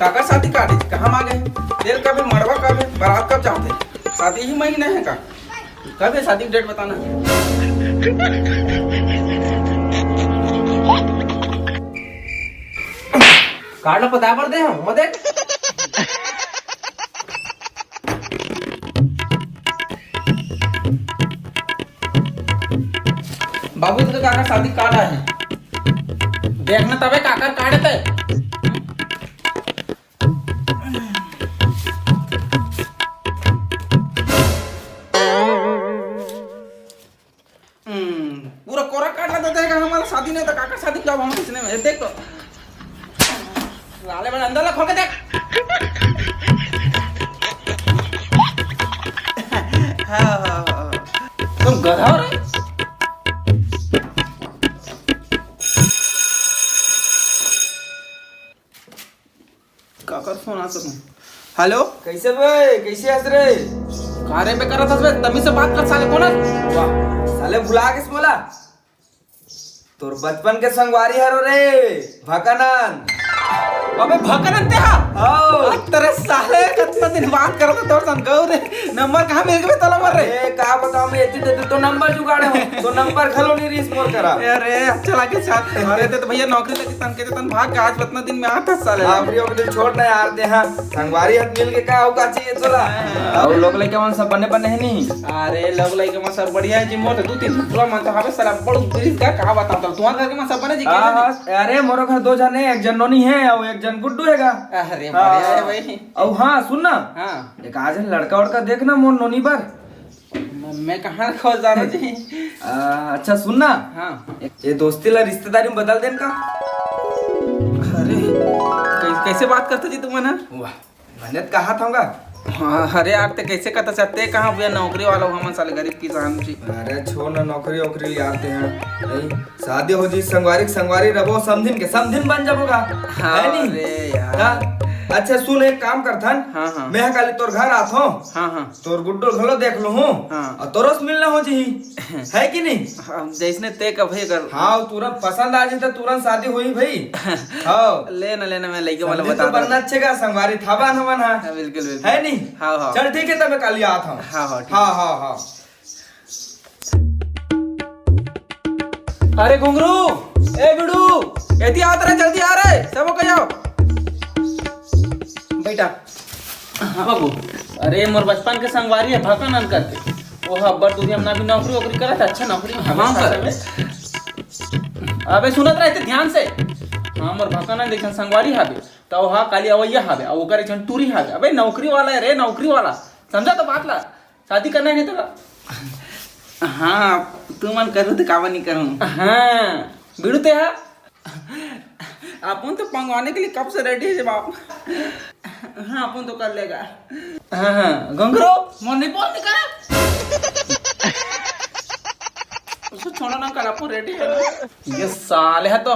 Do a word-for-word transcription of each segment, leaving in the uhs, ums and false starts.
काकर शादी कार्ड हे? कहाँ मांगे? तेल कब हे, मड़वा कब हे, बारात कब जाथे? शादी ही महीना हे का? कब हे शादी के डेट बताना। कार्ड ला पता बर दे हम, वो देख। बाबू, तो काकर शादी कार्ड आए हे। देखना तबे काकर कार्ड हे ते। हम्म, पूरा कोरा काट ला देते हैं, हमारा शादी नहीं तो काकर शादी में जाओ हम किसने में, देख तो। साले बड़ा अंदर ला खोल के देख। हाँ, हाँ, हाँ। तुम गधा हो रे? काकर फोन आ सकूं? हेलो? कैसे बे? कैसे हस रे? का रे बे करत हस बे? तमीज से बात कर साले, कौन हस? वाह, साले भुला गेस मोला। तोर बचपन के संगवारी हरो रे, भकनन। अबे भकनन ते हा? हौ। आ, तेरे साले कतना दिन बात करत हस तोर संग गौ रे। नंबर कहाँ मिल गए तोला मर रे? ए, का बताओ, मैं इतनी देर तो नंबर जुगाड़े हूँ, तो नंबर घलो नहीं रिस मोर करा। अरे, अच्छा लगे साथ। अरे, ते तो भैया नौकरी लगी तन के तन भाग के आज बतना दिन में आता साले। नौकरी वोकरी छोड़ ना यार, दे हाँ। संगवारी हत मिल के का होगा चाहिए तोला? हाँ। और लोग लइका मन सब बने बने हे नहीं? अरे, लोग लइका मन सब बढ़िया हे जी, मोर तो दू तीन ठो मन तो हवे साला, बड़ बिरिस का, का बताता, तुम्हारे घर के मन सब बने जी, हाँ, कैसे हाँ, अरे, मोरो घर दो जन हे, एक जन नोनी हे और एक जन गुड्डू हेगा। अरे, हाँ। बढ़िया हे भाई। और हाँ, सुन ना। हाँ। एक आज लड़का वड़का देख ना मोर नोनी बर। मैं, मैं कहाँ खोज जा रहा जी? आ, अच्छा सुन ना। हाँ। ये दोस्ती ला रिश्तेदारी में बदल देन का? अरे, कै-, कैसे बात करते जी तुम ना? वाह, मैंने तो कहा था। हाँ, अरे यार, ते कैसे कहता चाहते हैं? कहाँ भैया नौकरी वाला हो, हम साले गरीब किसान जी। अरे छोड़ ना नौकरी वोकरी यार, ते हैं। नहीं, शादी हो जी, संगवारी के संगवारी रबो, समधिन के समधिन बन जाबो का। हाँ, है नी? अरे यार। हाँ? अच्छा सुन, एक काम करथन। हाँ, हाँ। मैं काली तोर घर आथों। हाँ, हाँ। तोर गुड्डू घलो देख लूँ हूँ, हाँ। और तोरस मिलना हो जी, है कि नहीं? हाँ, जैसने ते कभे कर। हाँ, तुरंत पसंद आ जी तो तुरंत शादी होही भाई। हाँ। ले ना, ले ना, मैं लइका वाला समझे तो बता दूँ। बनना अच्छे का, संगवारी था बान हमन हा। हाँ, बिल्कुल, बिल्कुल। है नहीं? हाँ, हाँ। चल ठीक है, तब मैं कल आत हूँ। हाँ, हाँ, ठीक। हाँ, हाँ, हाँ। अरे घुंगरू, ए बिड़ू, एती आवत रे, जल्दी आ रे, सब हो जाओ। बेटा, हाँ बाबू। अरे मोर बचपन के संगवारी हे भकनन करके, वो ह अब्बड़ दूरिहा में ना भी नौकरी वोकरी करत हे, अच्छा नौकरी में हवे हाँ, शासन सर। में। अबे सुनत रहिते ध्यान से। हाँ, मोर भकनन देखे संगवारी हवे, त वो ह काली अवैया हवे, अउ ओकर एक झन टूरी हवे। अबे नौकरी वाला हे रे, नौकरी वाला, समझा तो बात ला। शादी करना हे नहीं तोला? हाँ, तुमन करो तो काबर नहीं करूँ। हाँ, बिड़ू ते हा? अपन तो पंगवाने के लिए कब से रेडी हे बाप। हाँ, अपन तो कर लेगा। हाँ, हाँ, घुंगरू। मोर नहीं बोल, नहीं करे। उसको छोड़ो ना, कल अपन रेडी हे ना। ये साले हे तो।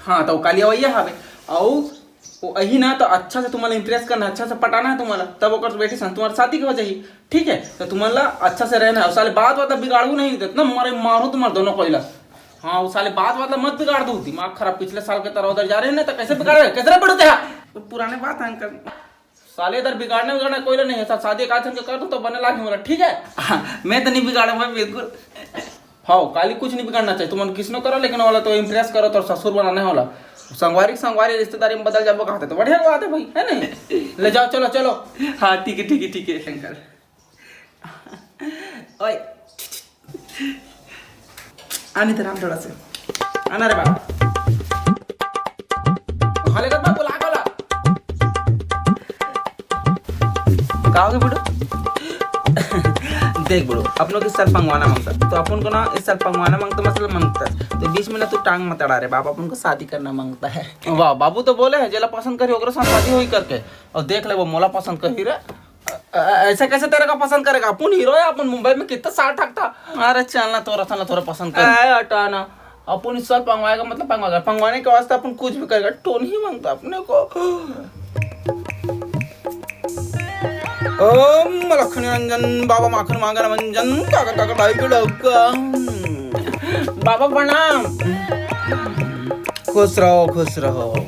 हाँ, तो काली अवैया हवे। अउ वो अही ना, तो अच्छा से तुमन ला impress करना, अच्छा से पटाना हे तुमन ला, तब ओकर से बेटी सन तुम्हार शादी के हो जाही। ठीक है, तो तुमन ला अच्छा से रहना हे। अउ साले बात बात ला बिगाड़ू नहीं, तो इतना मारे मारो तुम्हार दोनों कोई ला। हाँ, वो साले बात बात ला मत बिगाड़ दू, दिमाग खराब। पिछले साल के तरह उधर जा रहे हैं ना, तो कैसे बिगाड़े, कैसे बिड़ू ते हा? वो पुराने बात है अंकल। साले इधर बिगाड़ना बिगाड़ना कोई ला नहीं हे, सा-, शादी एक आध झन के कर दो तो बने लागे मोला, ठीक है? हाँ, मैं तो नहीं बिगाड़ूं भाई, बिल्कुल। हाँ, काली कुछ नहीं बिगाड़ना चाहिए, तुमन किसनो करो, लेकिन वाला तो impress करो, तो ससुर बनाने वाला। संगवारी, संगवारी रिश्तेदारी में बदल जाबो कहते तो बढ़िया बात है भाई, है नहीं? ले जाओ, चलो, चलो। हाँ, ठीक है, ठीक है, ठीक है, शंकर। ओए, आने दे राम थोड़ा से। आना रे बाबा। हाँ, लेकर बा, बुला, बुला। का होगे बिड़ू? देख बिड़ू, अपनों के साल पंगवाना मांगता, तो अपन को ना इस साल पंगवाना मांगता, मतलब मांगता, तो बीच में ना तू टांग मत अड़ा रे बाबा, अपन को शादी करना मांगता है। वाह, बाबू तो बोले हे, जेला पसंद करी, ओकरे साथ शादी होई करके, और देख ले, वो मोला पसंद करी रे। अ-, अ-, ऐसा कैसे तेरे को पसंद करेगा? अपन हीरो है, अपन मुंबई में कितना साल ठकता। अरे चल ना, तोरा था ना, तोरा पसंद कर। ए, हटा ना। अपन इस साल पंगवाएगा, मतलब पंगवाएगा। पंगवाने के वास्ते अपन कुछ भी करेगा। टोन ही मांगता अपने को। ओम लक्ष्मी रंजन, बाबा माखन मांगन मंजन, काका काका भाई के डौका। बाबा प्रणाम। खुश रहो, खुश रहो।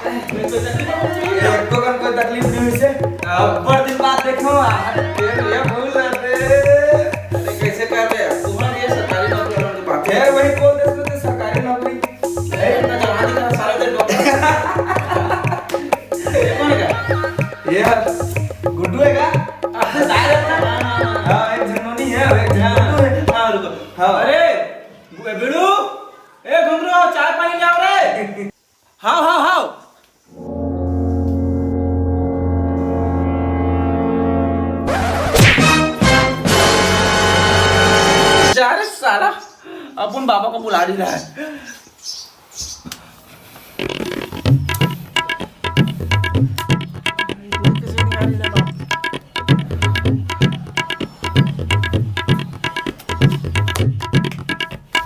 एको कन कोई तकलीफ नहीं हुई से। अब्बड़ दिन बाद देखे हो। अरे, ये भूल रहे थे। अरे, कैसे कर रहे हैं? तुम्हारे ये सरकारी नौकरी वालों की बात है। फिर वही बोल देते थे, सरकारी नौकरी। ए, इतना जवानी का सारा दिन डॉक्टर। ये कौन है? ये है, गुड्डू है क्या? हाँ, हाँ, हाँ। हाँ, एक झनोनी है, एक झनोनी है। हाँ, रुको। हाँ। अरे, बिड़ू, ए घुंगरू, आओ, चाय पानी ले आओ रे। हाव, हाव, हाव। जा रे साला, अपन बाबा को बुला रही है।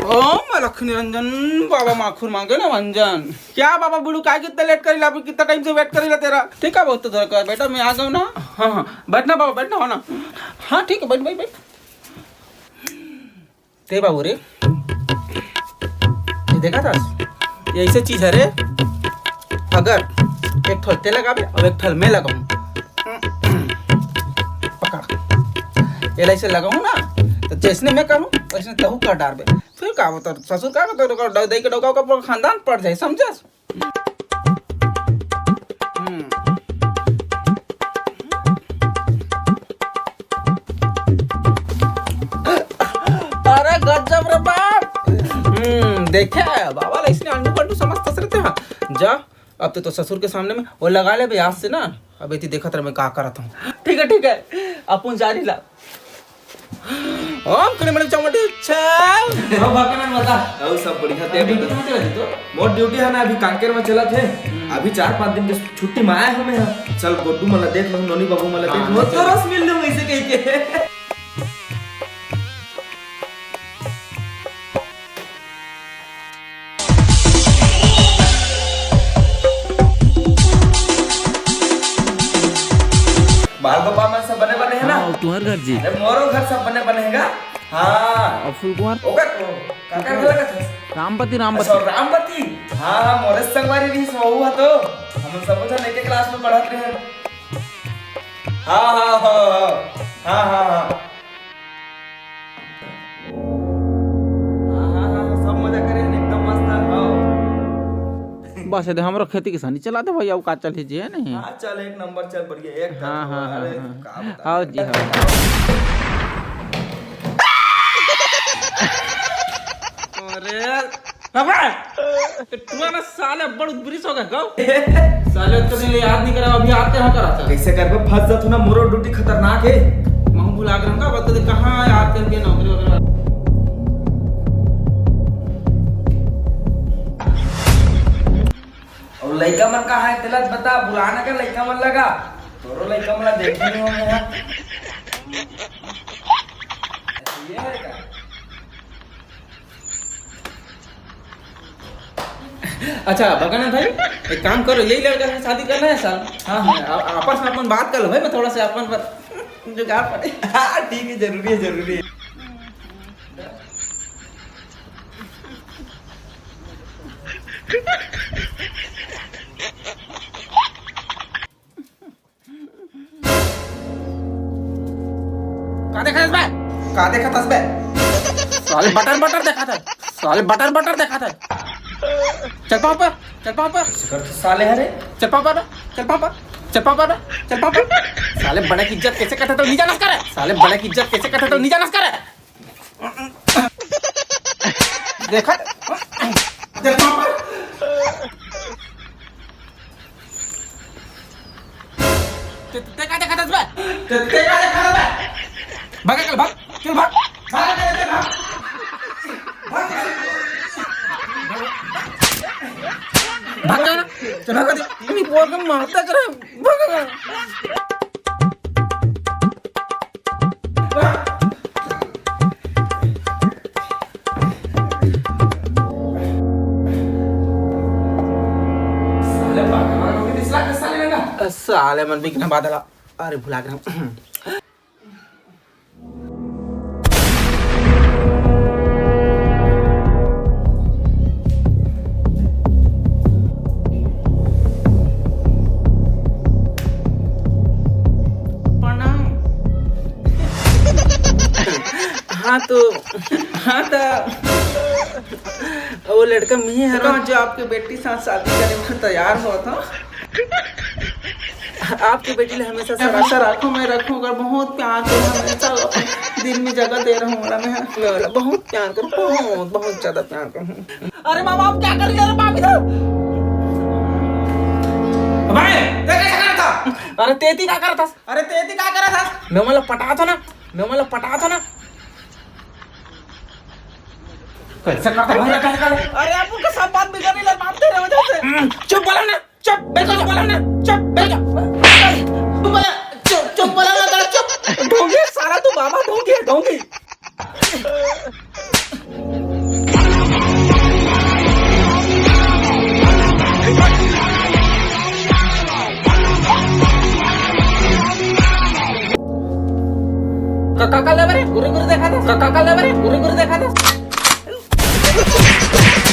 ओम अलख निरंजन, बाबा माखुर मांगे ना मंजन। क्या बाबा बुड़ू, काय कितना लेट करी ला, अभी कितना टाइम से वेट करी ला तेरा। ठीक है, बहुत तो धर कर बेटा, मैं आ गया ना। हाँ, हाँ, बैठना बाबा, बैठना हो ना। हाँ, ठीक है, बैठ, बैठ, बैठ। ते बाबू रे, ये देखा था, ये ऐसे चीज है रे। अगर एक ठल ते लगाबे और एक ठल मैं लगाऊं, एला ऐसे लगाऊं ना, तो जैसने मैं करूं, वैसने तहू कर डारबे। फिर का होता, ससुर का होता, डौ-, दई के डौका का पूरा खानदान पड़ जाए, समझस? हम्म। अरे गजब रे बाप। हम्म, देखे बाबा ला इसने अंडू बंडू समझता रहते हैं। जा, अब तो, तो ससुर के सामने में वो लगा ले बे आज से ना। अब एती देखत रह मैं का करत हूँ। ठीक है, ठीक है, अपन जारी ला। ओम कने मने चमड़ी छे। हो भगवान बता। अउ सब बढ़िया ते अभी बता। कहाँ चला जी तो? मोर ड्यूटी है ना, अभी कांकेर में चलत हे। हम्म। अभी चार पाँच दिन के छुट्टी में आए हमें यहाँ। चल गोड्डू मला देख लूँ, नोनी बाबू मला देख हाँ, लूँ। चल। तो रस मिल लूँ इसे कह के। बाल गोपाल मन सब बने बने हे ना? हाँ, तुम्हार घर जी। अरे मोरो घर सब बने बने हे गा। हाँ। अउ फूल कुमार? ओकर को, काकर घर लगत हे? रामपति, रामपति। अच्छा, रामपति। हाँ, हाँ, मोरे संगवारी रहिस, वहू हा तो। हम सब झन एके क्लास में पढ़त रहे। हाँ, हाँ, हाँ, हाँ। हाँ, हाँ, हाँ, हाँ, सब मजा करे हन, एकदम मस्त, हाँ। बस, एदे हमरो खेती किसानी चला दे भाई, अउ का चलही जी, हे नहीं? हाँ, चल, एक नंबर चल, बढ़िया, एक हाँ, नंबर, हाँ, हाँ, अरे, हाँ। का बता। आओ जी, आओ। अरे, अबे! ये टुआ ना साले बड़ उद्बरिस हो गए, गौ। साले तो दिन ले याद नहीं करा, अभी आते हैं करा था। कैसे करबे, फंस जात हो ना, मोरो ड्यूटी खतरनाक है। महू भुला गए हमका, बता दे कहाँ याद करके नौकरी वगैरह। और लइका मन कहाँ है, तेला बता, बुलाना का लइका मन लगा, तोरो लइका मन ला देखे नहीं होंगे यहाँ। ये है का? अच्छा, भगना भाई, एक काम करो, यही लड़का से शादी करना है सर। हाँ, हाँ, आ-, आपस में अपन बात कर लो भाई, मैं थोड़ा सा अपन पर जुगाड़ पड़े। हाँ, ठीक है, जरूरी है, जरूरी है। का देखत हस बे? का देखत हस बे? साले बटर बटर देखत हे। साले बटर बटर देखत हे। चल पाँव पर, चल पाँव पर। ऐसे करत साले हरे। चल पाँव पर, चल पाँव पर, चल पाँव पर, चल पाँव पर। साले बड़े की इज्जत कैसे करत हे तो नहीं जानस करे। साले बड़े की इज्जत कैसे करत हे तो नहीं जानस करे। देखा? देख वहाँ पर। ते, ते का देखा था इसमें? ते, ते का देखा था बे? भाग, चल भाग, चल भाग। भाग, भाग, भाग, भाग। भाग जाओ ना। चल भाग दे। नहीं, बोल के मारता करे। भाग, भाग। साले पागल हो गए, दिसला के साले ना। साले मन बिकना बादला। अरे भुला गया। प्रणाम। हाँ तो, हाँ तो, वो लड़का मिही हरा जो आपके बेटी साथ शादी करे में तैयार हुआ था। आपके बेटी ले हमेशा सर-, हमेशा रखो, मैं रखूँ, अगर बहुत प्यार करूँ, हमेशा दिल में जगह दे रहूँ, ओला मैं, मैं ओला बहुत प्यार करूँ, बहुत, बहुत ज्यादा प्यार करूँ। अरे मामा, आप क्या कर रहे हो? अरे बाप रे! अबे, ते कैसे करत हस? अरे तेती का करत हस? अरे तेती का करत हस? मैं ओमन ला पटात हँव ना, मैं ओमन ला पटात हँव ना। कैसे करत हस? अरे आप उनका सब बात बिगड़ने लग मानते रहे वजह से। हम्म, चुप बोला ना। चुप, बिल्कुल चुप बोला ना, चुप, बिल्कुल। चुप बोला, चुप, चुप बोला ना, तेरा चुप। ढोंगी साला तू बाबा ढोंगी है, ढोंगी। का, का, का ले बरे? गुरी गुरी देखा था। का, का, का ले बरे? गुरी गुरी देखा था।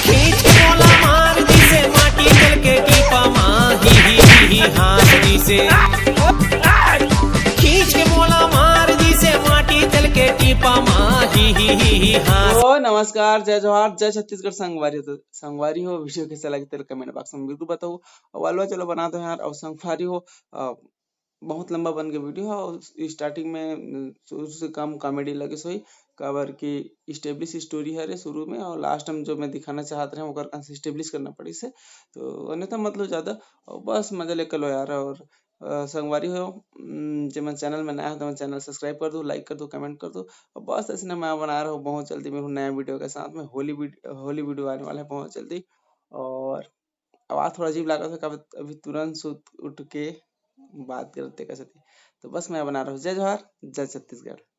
खींच के मोला मार दिसे माटी चल के टीपा मा, ही, ही, ही, ही, हाँस दिसे। खींच के मोला मार दिसे माटी चल तो नमस्कार, जय जोहार, जय छत्तीसगढ़ संगवारी हो। तो संगवारी हो, video कैसा लगे तेला comment box में बिल्कुल बताओ। और वालवा चलो बनाते हैं यार। और संगवारी हो, अ, बहुत लंबा बन के video है। और starting में, अ, शुरू से कम comedy लगे सोई, काबर कि establish story हरे शुरू में, और last में जो मैं दिखाना चाहत रहे ओकर कस establish करना पड़ी से। तो अन्यथा मतलब ज्यादा, और बस मजा लेकर लो यार। और अ, संगवारी हो, उम, जेमन channel में नया हो, तेमन channel subscribe कर दो, like कर दो, comment कर दो। और बस ऐसने मैं बना रहा हूँ बहुत जल्दी मेरे नया video के साथ में। होली वीड-, होली video आने वाला है बहुत जल्दी। और आवाज थोड़ा अजीब लागत है, काबर अभी तुरंत सुत उठ के बात करते कैसे थे। तो बस मैं बना रहा हूँ। जय जोहार, जय छत्तीसगढ़।